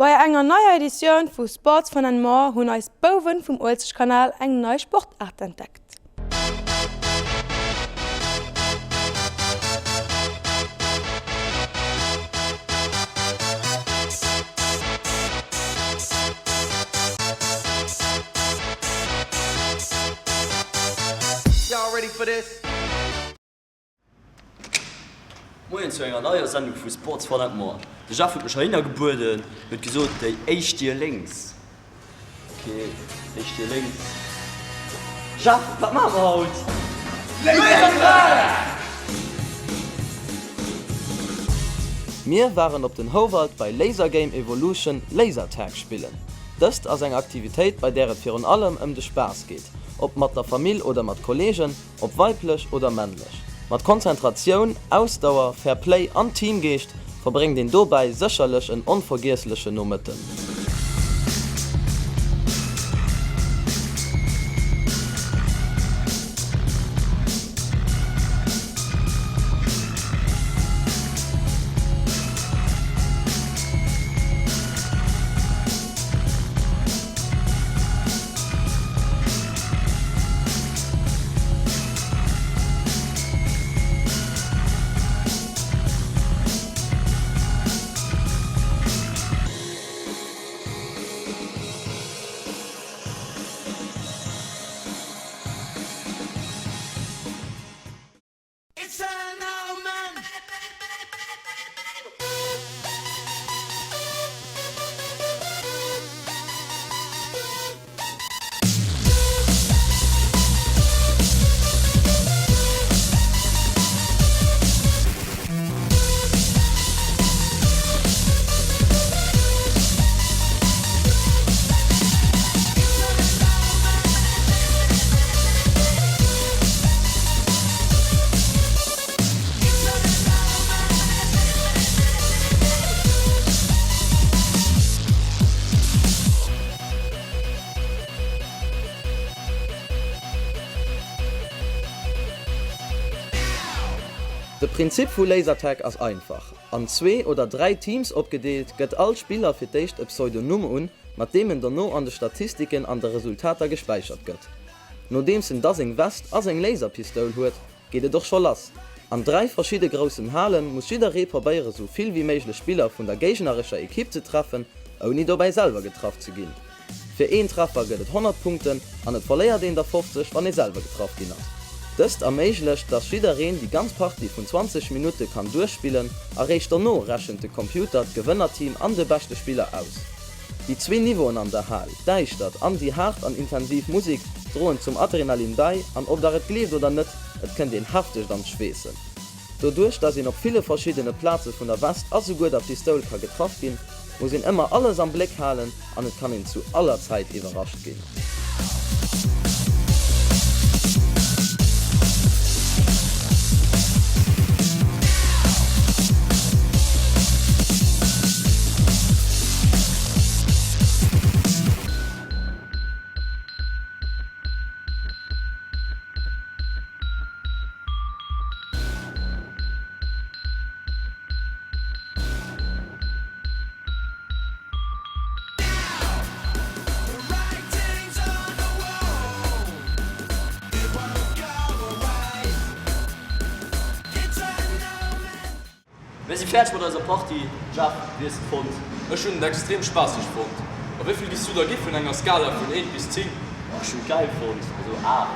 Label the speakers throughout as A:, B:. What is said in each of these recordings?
A: Bei enger neier Editioun vu Sports Fun and More hunn eis Bouwen vum Uelzechtkanal eng nei Sportaart entdeckt.
B: Moien zu enger neier Sendung vu Sports Fun and More. De Jeff huet mech heihinner gebueden, huet gesot déi éischt Dier lénks. Ok, éischt Dier lénks. Jeff, wat maache mer haut?
C: Lasertag!
D: Mir waren op den Houwald bei Laser Game Evolution Lasertag spillen. Dëst ass eng Aktivitéit bei där et virun allem ëm de Spaass geet, ob mat der Famill oder mat Kollegen, Ob weiblech oder männlech, mat Konzentratioun, Ausdauer, Fair Play an Teamgeescht verbréngt een dobäi sécherlech en onvergiesslechen Nomëtten. De Prinzip vu Lasertag ass einfach, An zwee oder dräi Teams opgedeelt, gëtt all Spiller fir d'éischt e Pseudonym un, mat deem en dono an de Statistiken an de Resultater gespäichert gëtt. Nodeems en da seng West a seng Laserpistoul huet, geet et och scho lass. An 3 verschidde groussen Hale muss jidderee probéiere sou vill wéi méiglech Spiller vun der géignerescher Ekipp ze treffen, ouni dobäi selwer getraff ze ginn. Fir een Treffer gëtt et 100 Punkten an et verléiert een der 50 wann ee selwer getraff ginn ass. Dëst erméiglecht, dass jiddereen déi ganz Partie vun 20 Minutte kann duerchspillen a réischt dono rechent de Computer d'Gewënnerteam an de beschte Spiller aus. Déi zwee Niveauen an der Hal, d'Däischtert an déi haart an intensiv Musek, droen zum Adrenalin bäi an ob der et gleeft oder net, et kënnt een heftegt an d'Schweessen. Doduerch dass een op ville verschiddene Plaze vun der West a souguer der Pistoul ka getraff ginn, muss een ëmmer alles am Bléck halen an et kann een zu aller Zäit iwwerrascht ginn.
B: Mir si fäerdeg mat eiser Partie. Jeff, wéi hues de et fonnt?
C: Ech hunn et extrem spaasseg fonnt. A wéi vill giss du der gi vun enger Skala vun 1 bis 10?
B: Oh, ech hunn et geil fonnt, also 8.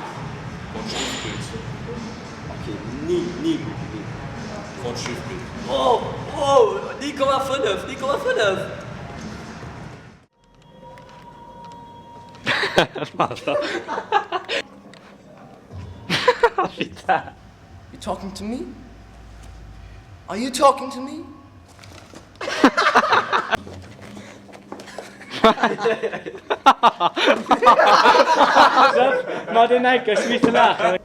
C: Wann Schiffbild.
B: Ok, ni, ni, ni.
C: Wann Schiffbild.
B: Oh, oh, 9,5, 9,5!
E: You talking to me? Are you talking to me?
F: Mat een enke ech misste laachen.